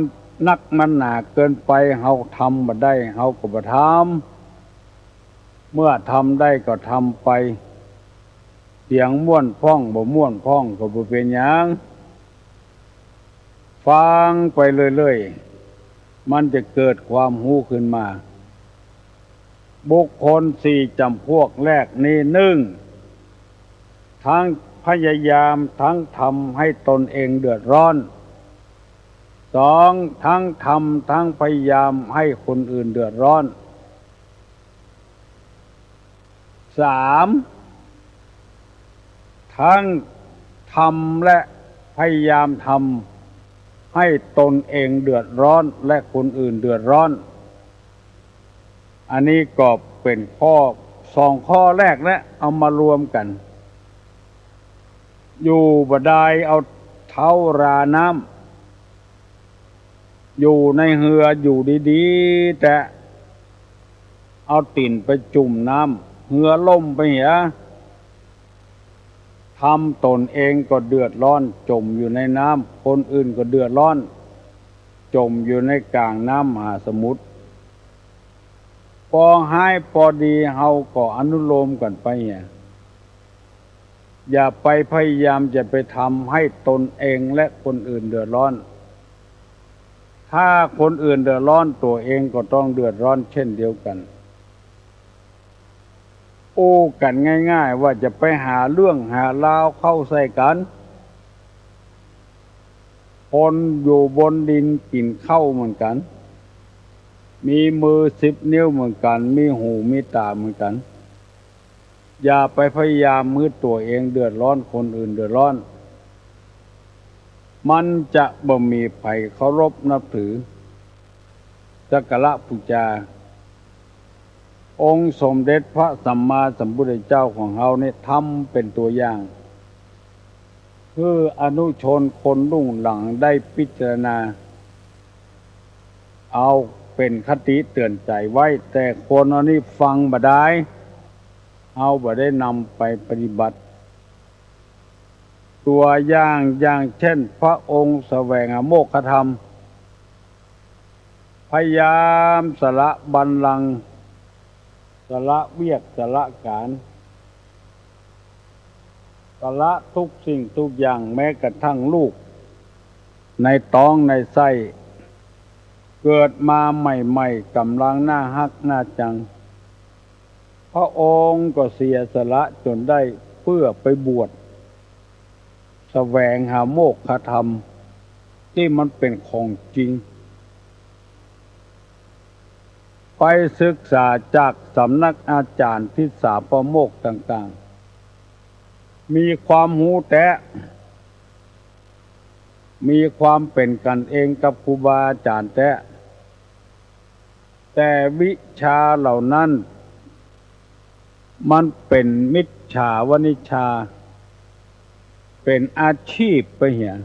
นักมันหนาเกินไป เฮาทำบ่ได้ เฮาก็บ่ทำ เมื่อทำได้ก็ทำไป เสียงม่วนพ่องบ่ม่วนพ่องก็บ่เป๋นหยัง ฟังไปเรื่อยๆ มันจะเกิดความฮู้ขึ้นมา บุคคลสี่จ๋ำพวกแรกนี้ นึ่ง ทั้งพยายามทั้งทำให้ตนเองเดือดร้อน สอง ทั้งทำทั้งพยายามให้คนอื่นเดือดร้อน สาม ทั้งทำและพยายามทำให้ตนเองเดือดร้อนและคนอื่นเดือดร้อน อันนี้ก็เป๋นข้อ สองข้อแรกนะ เอามารวมกั๋น อยู่บ่ดายเอาเท้าราน้ำ อยู่ในเฮืออยู่ดีๆ แต๊ เอาตี๋นไปจุ่มน้ำ เฮือล่มไปเหีย ทำตนเองก็เดือดร้อน จ๋มอยู่ในน้ำ คนอื่นก็เดือดร้อน จ๋มอยู่ในก๋างน้ำมหาสมุทร ปอฮ้ายปอดีเฮาก็อนุโลมกั๋นไปเหีย อย่าไปพยายามจะไปทำให้ตนเองและคนอื่นเดือดร้อน ถ้าคนอื่นเดือดร้อน ตั๋วเองก็ต้องเดือดร้อนเช่นเดียวกั๋น อู้กั๋นง่ายๆ ว่าจะไปหาเรื่องหาราวเข้าใส่กั๋น คนอยู่บนดินกิ๋นข้าวเหมือนกั๋น มีมือสิบนิ้วเหมือนกั๋น มีหูมีต๋าเหมือนกั๋น อย่าไปพยายามหื้อตั๋วเองเดือดร้อน คนอื่นเดือดร้อน มันจะบ่มีใผเคารพนับถือ สักการะปู๋จา องค์สมเด็จพระสัมมาสัมพุทธเจ้าของเฮานี่ทำเป๋นตั๋วอย่าง หื้ออนุชนคนรุ่นหลังได้พิจารณา เอาเป๋นคติเตือนใจ๋ไว้ แต่คนอันนี้ฟังบ่ดาย เฮาบ่ได้นำไปปฏิบัติ ตั๋วอย่าง อย่างเช่น พระองค์แสวงหาโมกขธรรม พยายามสละบัลลังก์ สละเวียก สละก๋าน สละทุกสิ่งทุกอย่าง แม้กระทั่งลูกในต๊องในไส้ เกิดมาใหม่ๆ ก่ำลังน่าฮักน่าจัง พระองค์ก็เสียสละจ๋นได้เปื้อไปบวช แสวงหาโมกขธรรมตี้มันเป๋นของจริง ไปศึกษาจากสำนักอาจ๋ารย์ทิสสาปโมกข์ต่างๆ มีความฮู้แต๊ มีความเป๋นกั๋นเองกับครูบาอาจ๋ารย์แต๊ แต่วิชาเหล่านั้น มันเป๋นมิจฉาวณิชชา เป๋นอาชีพไปเหีย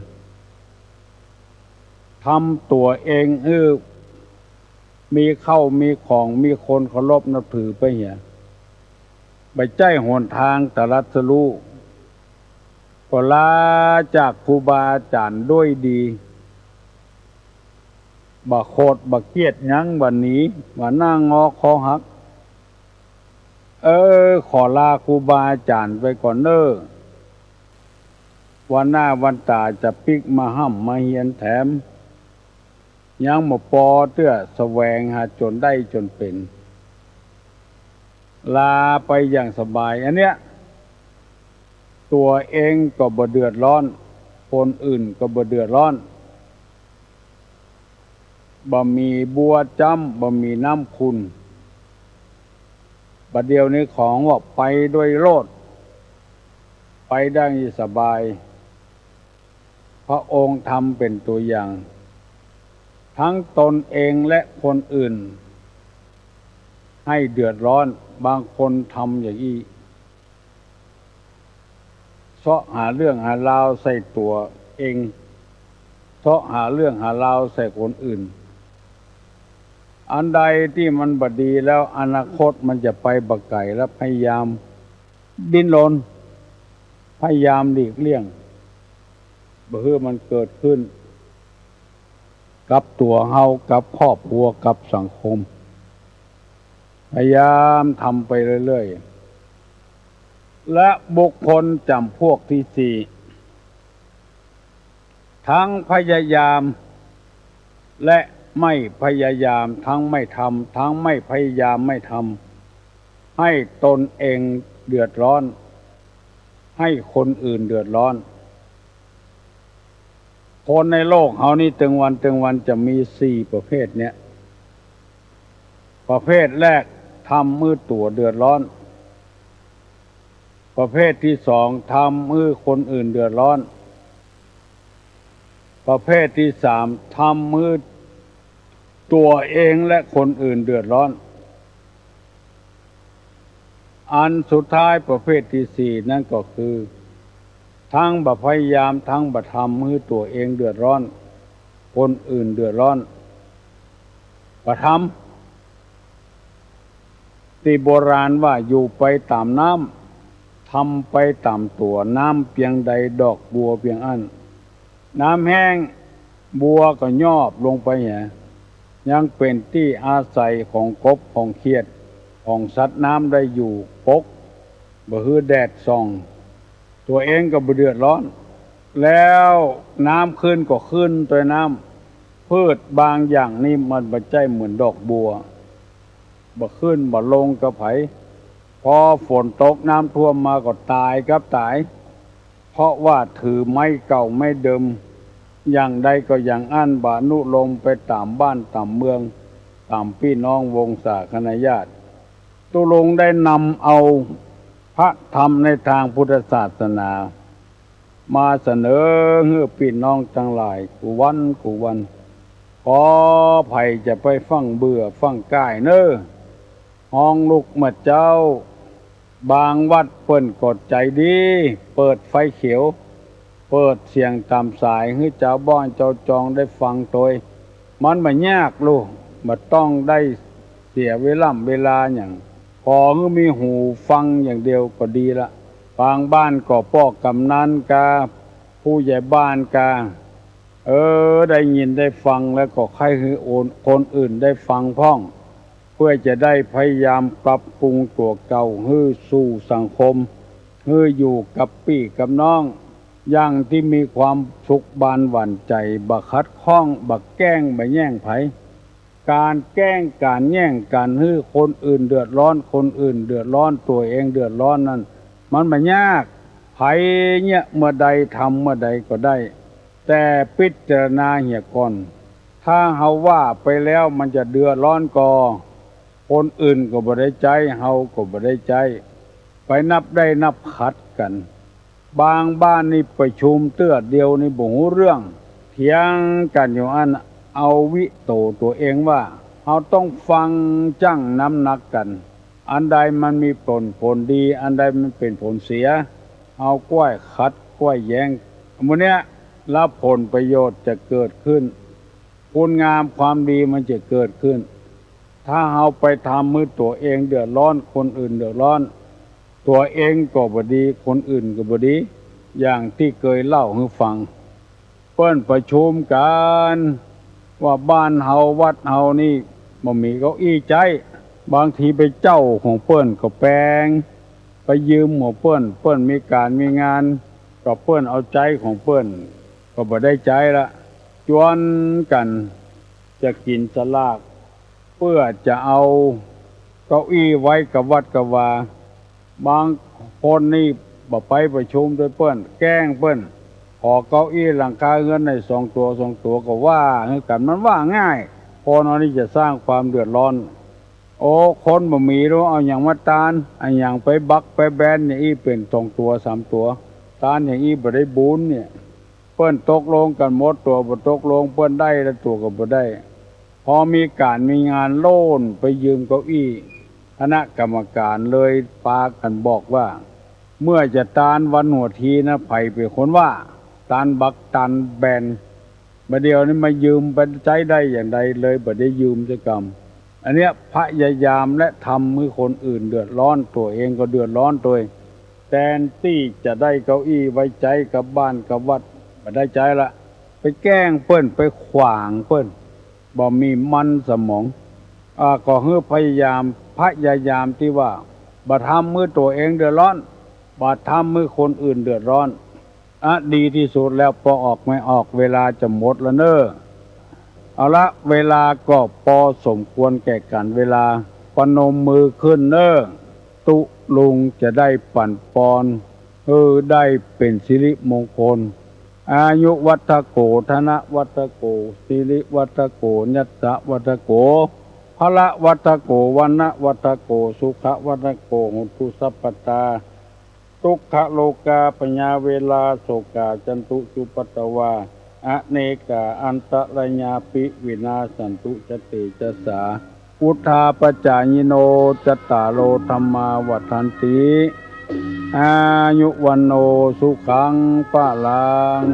ทำตั๋วเองหื้อมีเข้ามีของ มีคนเคารพนับถือไปเหีย บ่ใจ้หนตางตรัสรู้ ก็ลาจากครูบาอาจ๋ารย์ด้วยดี บ่โขดบ่เคียดหยัง บ่หนี บ่หน้างอคอหัก เออ ขอลาครูบาอาจ๋ารย์ไปก่อนเน่อ วันหน้าวันต๋าจะปิ๊กมาฮ่ำมาเฮียนแถม ยังบ่ปอเตื้อ แสวงหาจ๋นได้จ๋นเป๋น ลาไปอย่างสบาย อันเนี้ย ตั๋วเองก็บ่เดือดร้อน คนอื่นก็บ่เดือดร้อน บ่มีบัวจ๊ำ บ่มีน้ำขุ่น บ่าเดี่ยวนี้ของว่าไปด้วยโลด ไปได้สบาย พระองค์ทำเป๋นตั๋วอย่าง ทั้งตนเองและคนอื่น หื้อเดือดร้อน บางคนทำอย่างอี้ เซาะหาเรื่องหาราวใส่ตั๋วเอง เซาะหาเรื่องหาราวใส่คนอื่น อันใดตี้มันบ่ดีแล้ว อนาคตมันจะไปบ่ไก๋แล้ว พยายามดิ้นรน พยายามหลีกเลี่ยง บ่หื้อมันเกิดขึ้น กับตั๋วเฮา กับครอบครัว กับสังคม พยายามทำไปเรื่อยๆ และบุคคลจ๋ำพวกตี้สี่ ทั้งพยายามและไม่พยายาม ทั้งไม่ทำ ทั้งไม่พยายามไม่ทำ ให้ตนเองเดือดร้อน ให้คนอื่นเดือดร้อน คนในโลกเฮานี้ตึงวันตึงวันจะมีสี่ประเภทเนี่ย ประเภทแรก ทำหื้อตั๋วเดือดร้อน ประเภทตี้สอง ทำหื้อคนอื่นเดือดร้อน ประเภทตี้สาม ทำหื้อตั๋วเองและคนอื่นเดือดร้อน อันสุดท้ายประเภทตี้สี่นั้นก็คือ ทั้งบ่พยายาม ทั้งบ่ทำหื้อตั๋วเองเดือดร้อน คนอื่นเดือดร้อน บ่ทำ ตี้โบราณว่าอยู่ไปต๋ามน้ำ ทำไปต๋ามตั๋ว น้ำเปียงใดดอกบัวเปียงอั้น น้ำแห้ง บัวก็ยอบลงไปแหม ยังเป๋นตี้อาศัยของกบของเขียดของสัตว์น้ำได้อยู่ปก บ่หื้อแดดส่อง ตั๋วเองก็บ่เดือดร้อน แล้วน้ำขึ้นก็ขึ้นตวยน้ำ พืชบางอย่างนี่มันบ่ใจ้เหมือนดอกบัว บ่ขึ้นบ่ลงกับใผ พอฝนตกน้ำท่วมมาก็ต๋ายกับต๋าย เพราะว่าถือไม้เก่าไม้เดิม อย่างใดก็อย่างอั้น บ่อนุโลมไปต๋ามบ้านต๋ามเมือง ต๋ามปี้น้องวงศาคณาญาติ ตุ๊ลุงได้นำเอาพระธรรมในตางพุทธศาสนา มาเสนอหื้อปี้น้องตังหลายกู้วันกู้วัน ขอใผจะไปฟั่งเบื่อฟั่งก้ายเน่อ ฮ้องลุกเมื่อเจ๊า บางวัดเปิ้นก็ใจ๋ดี เปิดไฟเขียว เปิดเสียงต๋ามสายหื้อจาวบ้านจาวจองได้ฟังตวย มันบ่ยากลูก บ่ต้องได้เสียเวล่ำเวลาหยัง ขอหื้อมีหูฟังอย่างเดียวก็ดีละ บางบ้านก็ป้อกำนันกา ผู้ใหญ่บ้านกา เออ ได้ยินได้ฟังแล้วก็ใค่หื้อโอน คนอื่นได้ฟังพ่อง เปื้อจะได้พยายามปรับปรุงตั๋วเก่าหื้อสู่สังคม หื้ออยู่กับปี้กับน้อง อย่างตี้มีความสุขบานหวั่นใจ๋ บ่ขัดข้อง บ่แก้ง บ่แย่งใผ ก๋านแก้งก๋านแย่งก๋านหื้อคนอื่นเดือดร้อน คนอื่นเดือดร้อน ตั๋วเองเดือดร้อนนั้น มันบ่ยาก ใผเยียะเมื่อใดทำเมื่อใดก็ได้ แต่พิจารณาเหียก่อน ถ้าเฮาว่าไปแล้วมันจะเดือดร้อนก่อ คนอื่นก็บ่ได้ใจ๊ เฮาก็บ่ได้ใจ๊ ไปนับได้นับขัดกั๋น บางบ้านนี่ประชุมเตื้อเดียวนี่บ่ฮู้เรื่อง เถียงกั๋นอยู่อั้น เอาวิโตตั๋วเองว่า เฮาต้องฟั่งจั่งน้ำหนักกั๋น อันใดมันมีผล ผลดี อันใดมันเป๋นผลเสีย เฮาก้วยขัดก้วยแย้ง หมู่เนี้ย แล้วผลประโยชน์จะเกิดขึ้น คุณงามความดีมันจะเกิดขึ้น ถ้าเฮาไปทำหื้อตั๋วเองเดือดร้อน คนอื่นเดือดร้อน ตั๋วเองก็บ่ดี คนอื่นก็บ่ดี อย่างตี้เกยเล่าหื้อฟัง เปิ้นประชุมกั๋นว่าบ้านเฮาวัดเฮานี่บ่มีเก้าอี้ใจ๊ บางทีไปเจ้าของเปิ้นก็แปง ไปยืมของเปิ้น เปิ้นมีก๋านมีงาน ก็เปิ้นเอาใจ๊ของเปิ้น ก็บ่ได้ใจ๊ละ จวนกั๋นจะกิ๋นสลาก เปื้อจะเอาเก้าอี้ไว้กับวัดกับวา บางคนนี่บ่ไปประชุมตวยเปิ้น แก้งเปิ้น ขอเก้าอี้หลังคาเฮือนหน่อยสองตั๋ว สองตั๋วก็ว่าหื้อกั๋น มันว่าง่าย คนอันนี้จะสร้างความเดือดร้อน โอ้ คนบ่มีแล้ว เอาหยังมาตาน เอาหยังไปบักไปแบนอย่างอี้เป๋นสองตั๋วสามตั๋ว ตานอย่างอี้บ่ได้บุญเนี่ย เปิ้นตกลงกั๋นหมด ตั๋วบ่ตกลง เปิ้นได้แล้วตั๋วก็บ่ได้ พอมีก๋านมีงานโล่นไปยืมเก้าอี้ คณะกรรมการเลยปากั๋นบอกว่า เมื่อจะตานวันหัวทีนะ ใผเป๋นคนว่า ตานบักตานแบน บ่าเดี่ยวนี้มายืมไปใจ๊ได้อย่างใดเลย บ่ได้ยืมสักกำ อันเนี้ยพยายามและทำหื้อคนอื่นเดือดร้อน ตั๋วเองก็เดือดร้อนตวย แตนตี้จะได้เก้าอี้ไว้ใจ๊กับบ้านกับวัด บ่ได้ใจ๊ละ ไปแก้งเปิ้น ไปขวางเปิ้น บ่มีมันสมอง อ่า ก็หื้อพยายาม พยายามตี้ว่าบ่ทำหื้อตั๋วเองเดือดร้อน บ่ทำหื้อคนอื่นเดือดร้อน อะ ดีตี้สุดแล้ว ปอออกไม่ออก เวลาจะหมดแล้วเน้อ เอาละ เวลาก็ปอสมควรแก่กั๋นเวลา ประนมมือขึ้นเน้อ ตุ๊ลุงจะได้ปั๋นปอน หื้อได้เป๋นสิริมงคล อายุวัฑโข ธนวัฑโข สิริวัฑโข ยัสสะวัฑโข พละวัฑโข วรรณะวัฑโข สุขะวัฑโข โหตุสัพพะตา ทุกขะโรกา พยาเวรา โสกา จันตุ จุปปะตะวา อเนกา อันตะรายาปิ วินาสสันตุ สะเตจะสา พุทธาปะจายิโน จัตตาโร ธัมมา วัฑฒันติ อายุ วัณโณ สุขัง พะลัง